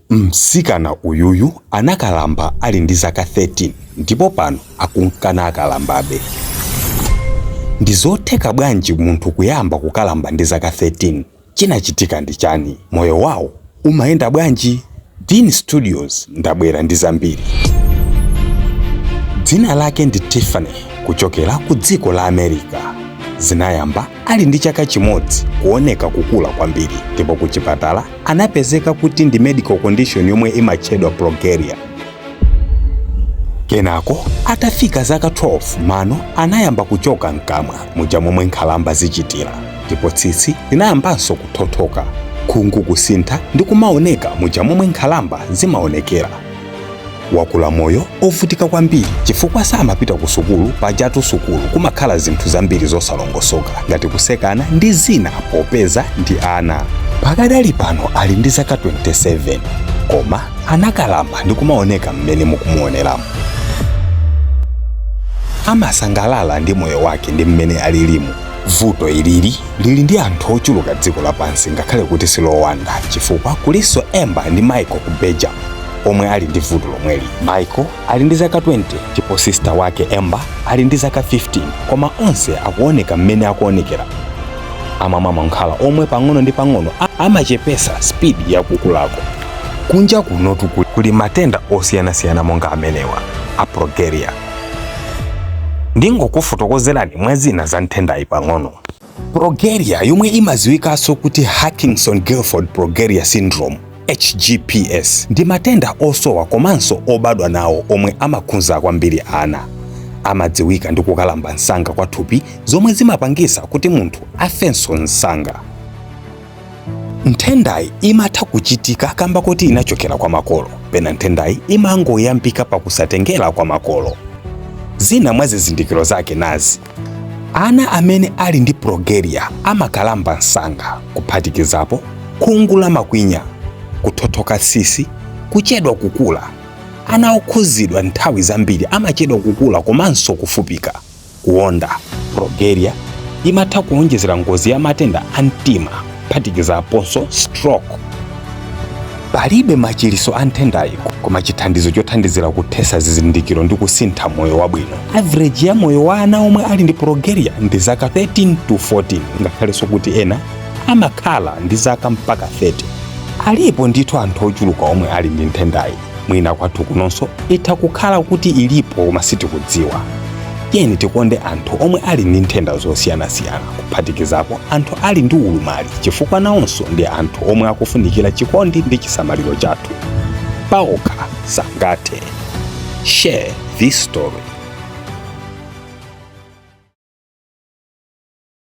Mtsikana uyuyu anakalamba ali ndi zaka 13 ndipo pano akunkana akalambabe. Ndi zotheka bwanji munthu kuyamba kukalamba ndi zaka 13? Chinachitika ndi chani? Moyo wawo umayenda bwanji? Dean Studios ndabwera ndi zambiri. Dzina lake ndi Tiffany kuchokera ku dziko la America. Zinayamba ali ndi chaka chimodzi kuoneka kukula kwambiri ndipo kuchipatala anapezeka kuti ndi medical condition yomwe imatchedwa progeria. Kenako atafika zaka 12 mano anayamba kuchoka mkamwa muja momwe nkhalamba zichitira ndipo tsitsi linayambanso kuthothoka, khungu kusintha ndi kumaoneka muja momwe nkhalamba zimaonekera. Wakula moyo ovutika kwambiri chifukwa samapita ku sukulu, pajatu sukulu kumakhala zinthu zambiri zosalongosoka ngati kusekana ndi zina popeza ndi ana. Pakadali pano ali ndi zaka 27 koma anakalamba ndi kumaoneka mmene mukumuoneramo. Amasangalala ndi moyo wake ndi mmene alilimu. Vuto ilili lili ndi anthu ochuluka dziko lapansi ngakhale kuti silowanda chifukwa kulinso Amber ndi Michael ku Belgium omwe ali ndi vuto lomweli. Michael ali ndi zaka 20 ndipo sister wake Amber ali ndi zaka 15 koma onse akuoneka mmene akuonekera. Amamwa mankhwala omwe pang'ono ndi pang'ono amachepesa speed ya kukulako. Kunja kunotu kuli matenda osiyanasiyana monga amenewa a progeria. Ndingokufotokozerani mwa zina za nthendayi pang'ono. Progeria yomwe imadziwikanso kuti Hutchinson-Gilford Progeria Syndrome HGPS ndi matenda osowa komanso obadwa nawo omwe amakhudza kwambiri ana. Amadziwika ndi kukalamba msanga kwa thupi zomwe zimapangisa kuti munthu afenso msanga. Nthendayi imatha kuchitika kamba koti inachokera kwa makolo, pena nthendayi imangoyambika pakusatengera kwa makolo. Zina mwa zizindikiro zake nazi: ana amene ali ndi progeria amakalamba msanga, kuphatikizapo khungu la makwinya, kuthothoka tsitsi, kuchedwa kukula. Ana okhuzidwa nthawi zambiri amachedwa kukula komanso kufupika, kuonda. Progeria imatha kuonjezera ngozi ya matenda a mtima, kuphatikizaponso stroke. Palibe machiliso a nthendayi koma chithandizo chothandizira kuthesa zizindikiro ndi kusintha moyo wabwino. Average ya moyo wa ana omwe ali ndi progeria ndi zaka 13 to 14 ngakhalenso kuti ena amakhala ndi zaka mpaka 30. Alipo ndithu anthu ochuluka omwe ali ndi nthendayi. Mwina kwathu kunonso itha kukhala kuti ilipo koma sitikudziwa. Tiyeni tikonde anthu omwe ali ndi nthenda zosiyanasiyana kuphatikizapo anthu ali ndi ulumali chifukwa nawonso ndi anthu omwe akufunikira chikondi ndi chisamaliro chathu. Paokha sangathe. Share this story.